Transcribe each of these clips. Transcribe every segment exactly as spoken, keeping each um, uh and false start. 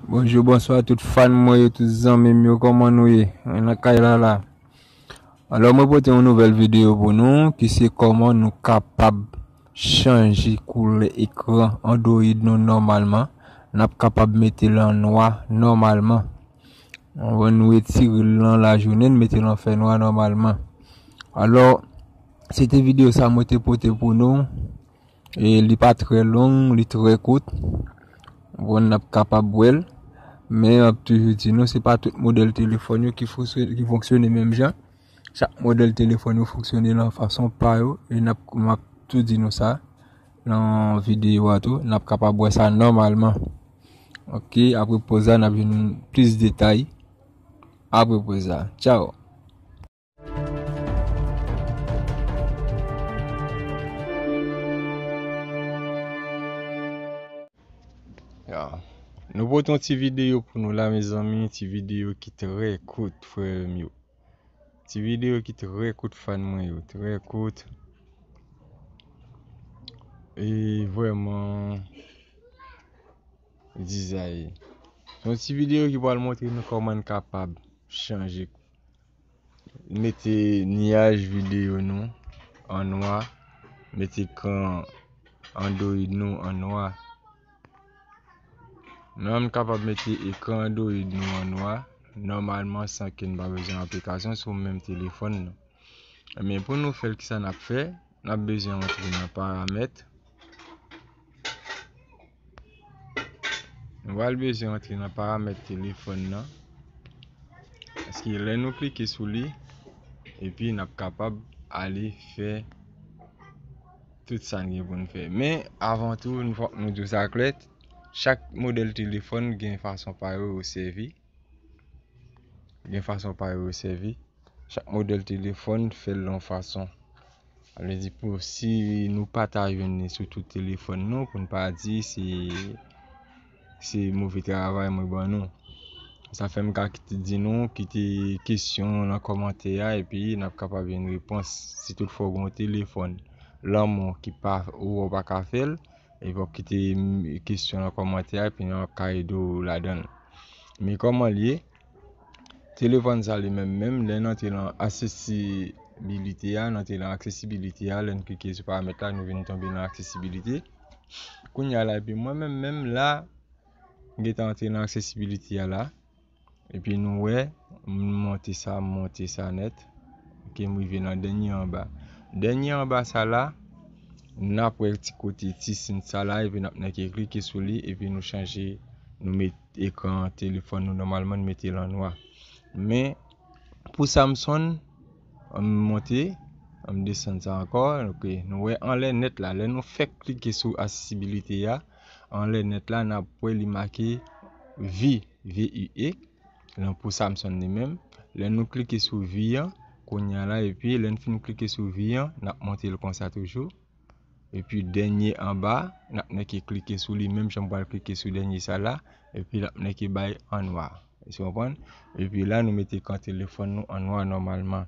Bonjou, bonswa tout fan mwen yo, tout zanmi m yo, kòman nou ye? Mwen nan kay la la. Alò, mwen pote yon nouvèl videyo pou nou, ki se kòman nou kapab chanje koulè ekran Android nou nòmalman. N ap kapab mete l an nwa nòmalman. Anvan nou retire l nan lajounen, n mete l an fè nwa nòmalman. Alò, se te videyo sa mwen te pote pou nou. E li pa trè long, li trè kout. Bon, n ap kapab wè l. Men m ap toujou di nou, se pa tout modèl telefòn yo ki fonksyone, ki fonksyone menm jan. Chak modèl telefòn yo fonksyone nan fason pa yo. E n ap, m ap tou di nou sa nan videyo a tou. N ap kapab wè sa nòmalman. Ok, apre poz la, n ap jwenn plis detay. Apre poz la. Tchao. Ya. Nou pote yon ti videyo pou nou la, mezanmi, ti videyo ki trè kout, frè m yo. Ti videyo ki trè kout, fan mwen yo, trè kout. E vrèman dizaye. Se yon ti videyo ki pral montre nou kòman n kapab chanje, mete niyaj videyo nou an nwa, mete ekran Android nou an nwa. Nou menm kapab mete ekran Android nou an nwa, nòmalman san ke n pa bezwen aplikasyon sou menm telefòn nan. Men pou nou fè l, kisa n ap fè? N ap bezwen antre nan paramèt. Nou pral bezwen antre nan paramèt telefòn nan. Paske lè nou klike sou li, epi n ap kapab ale fè tout sa n gen pou n fè. Men, avan tou, nou, fòk nou di w sa klè, chak modèl telefòn gen fason pa yo yo sèvi. Gen fason pa yo yo sèvi. Chak modèl telefòn fè l yon fason. Sa vle di pou si nou pa ta jwenn li sou tout telefòn nou, pou n pa di se, se move travay mwen ban nou. Sa fè m ka kite, di nou, kite kesyon nan kòmantè a, epi n ap kapab jwenn repons. Si toutfwa w gen yon telefòn lanmò ki pa, ou wè w pa ka fè l, epi w ap kite m-, kesyon nan kòmantè a, epi nou ap ka ede w ladan l. Men kòman l ye? Telefòn sa li menm menm, lè n antre nan aksesibilite a, n antre nan aksesibilite a, lè n klike sou paramèt la, nou vin tonbe nan aksesibilite. Kounye a la, epi mwen menm menm la, m gentan antre nan aksesibilite a la. Epi nou wè, m monte sa, m monte sa nèt. Ok, m rive nan dènye anba. Dènye anba sa la, n ap wè ti kote ti siy sa la, epi n ap nèke klike sou li, epi nou chanje, nou met ekran telefòn nou nòmalman, n mete l an nwa. Men, pou Samsung, ann monte, ann desann sa ankò. Ok, nou wè anlè nèt la, lè nou fèk klike sou aksesibilite a, anlè nèt la, n ap wè li make vi, V U E, lan pou Samsung li menm. Lè nou klike sou vi an, kounye a la, epi lè n fin klike sou vi an, n ap monte l konsa toujou. Epi dènye anba, n ap nèke klike sou li, menm jan m pral klike sou dènye sa la, epi l ap nèke bay an nwa. Èske w konprann? Epi la, nou mete ekran telefòn nou an nwa nòmalman.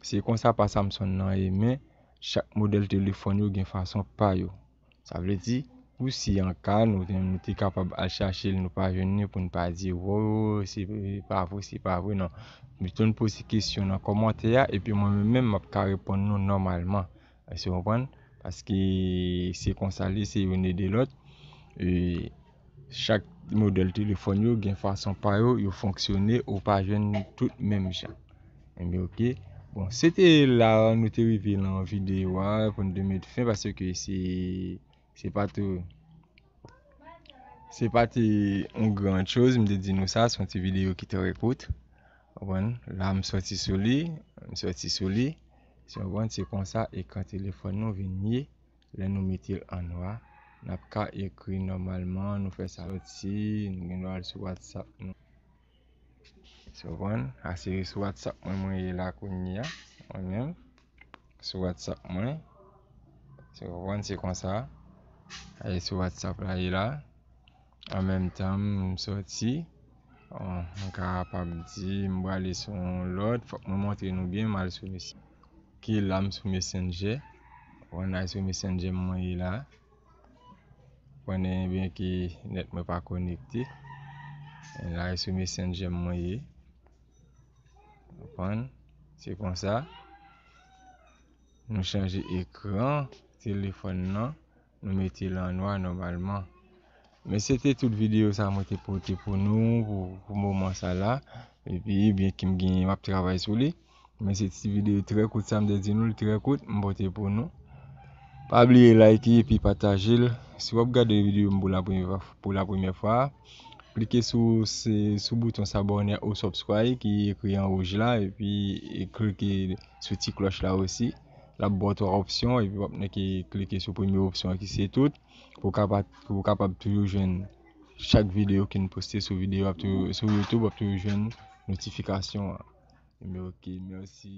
Se konsa pa Samsung nan ye, men chak modèl telefòn yo gen fason pa yo. Sa vle di, pou si an ka nou, nou te kapab al chache l, nou pa jwenn li, pou n pa di, "Wo, se pa vre, se pa vre," non. Pito n poze kesyon nan kòmantè a, epi mwen menm, menm, m ap ka reponn nou nòmalman. Èske w konprann? Paske se konsa li, se youn ede lòt. E chak modèl telefòn yo gen fason pa yo, yo fonksyone, ou pa jwenn tout menm jan. Enben, ok. Bon, se te la nou te rive nan videyo a pou n te met fen, paske se, se pa te, se pa te yon gran choz, m te di nou sa, se yon ti videyo ki trè kout. Ou konprann? La, m sòti sou li, m sòti sou li. Se, ou konprann, se konsa ekran telefòn nou vin ye. Lè nou mete l an nwa, n ap ka ekri nòmalman, nou fè sa sòti, nou gen dwa al sou WhatsApp nou. Se w konprann? A se sou WhatsApp mwen, mwen ye la kounye a, mwen menm. Sou WhatsApp mwen. Se w konprann, se konsa. A se sou WhatsApp la ye la. An menm tan, m sòti. Bon, m kapab di, m prale sou yon lòt. Fòk mwen montre nou byen, m al sou Messenger. Ki la m sou Messenger. Mwen al sou Messenger mwen ye la. Konnen byen ke nèt mwen pa konekte. E la, e sou Messenger mwen ye. Konprann? Se konsa. Nou chanje ekran telefòn nan. Nou mete l an nwa nòmalman. Men se te tout videyo sa mwen te pote pou nou, pou, pou moman sa la. Epi, byen ke m gen, m ap travay sou li. Men se ti videyo trè kout sa m te di nou, l trè kout, m pote pou nou. Pa bliye like epi pataje l. Si w ap gade videyo m pou la premyè, pou la premyè fwa, klike sou, se, sou bouton s'abonner ou subscribe ki ekri an wouj la, epi e klike sou ti klòch la osi. L ap ba w twa opsyon, epi w ap nèke klike sou premye opsyon an ki se tout, pou w kapab, pou w kapab toujou jwenn chak videyo ke n poste sou videyo, w ap toujou, sou YouTube, w ap toujou jwenn notifikasyon an. Men ok, mèsi.